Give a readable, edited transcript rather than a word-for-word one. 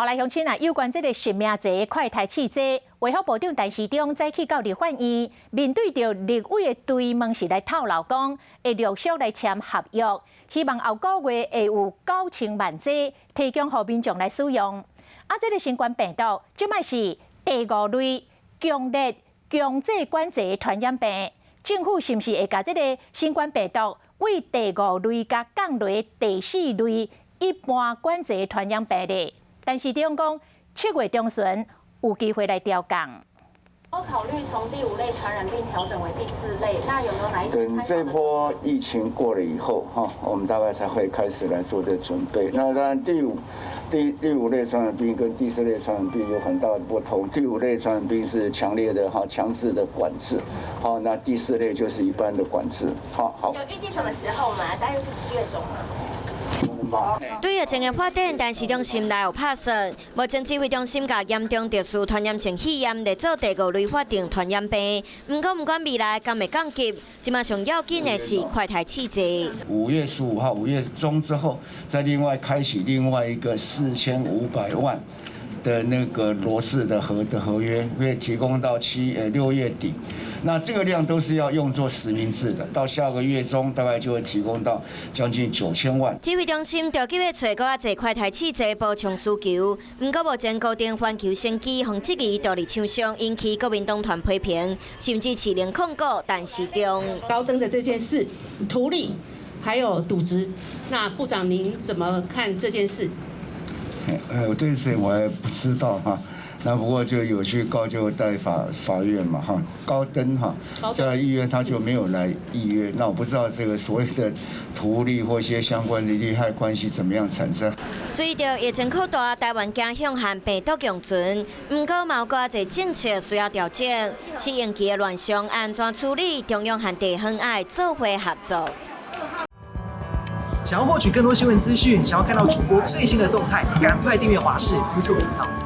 來鄉親啊，有關這个實名制快篩試劑，衛福部長陳時中早起到立法院，面對著立委的追問時來透露講，會陸續來簽合約，希望後個月會有9000萬劑提供予民眾來使用。啊，這个新冠病毒這擺是第五類強烈強制管制傳染病，政府是毋是會共這个新冠病毒對第五類共降落第四類一般管制傳染病咧？陳時中講，7月中旬有機會來調降。有考慮從第五類傳染病調整為第四類，那有沒有哪一些？等這波疫情過了以後，哈，我們大概才會開始來做這準備。那當然，第五類傳染病跟第四類傳染病有很大的不同。第五類傳染病是強烈的哈強制的管制，好，那第四類就是一般的管制。好好。有預計什麼時候嗎？大約是7月中嗎？對疫情的發展，陳時中心內有拍算。目前指揮中心共嚴重特殊傳染性肺炎列做第五類法定傳染病。毋過，毋管未來敢會降級，這馬上要緊的是快篩試劑。5月15號，5月中之後，再另外開啟另外一個4500萬的那個羅氏的合約，會提供到6月底。那這個量都是要用作實名制的，到下個月中大概就會提供到將近9000萬。指揮中心著急欲揣閣較濟快篩試劑補充需求，毋過目前高登環球生機予質疑獨立廠商引起國民黨團批評，甚至揤令控告陳時中。高登的這件事，圖利還有瀆職，那部長您怎麼看這件事？我對這我還不知道哈。那不過就有去告就在法院嘛哈，高登哈，在議院他就沒有來議院，那我不知道這個所謂的圖利或一些相關的利害關係怎麼樣產生。隨著疫情擴大，台灣走向和病毒共存，毋過嘛有閣較濟政策需要調整，適應期的亂象按怎處理，中央和地方愛做伙合作。想要獲取更多新聞資訊，想要看到主播最新的動態，趕快訂閱華視 YouTube 頻道。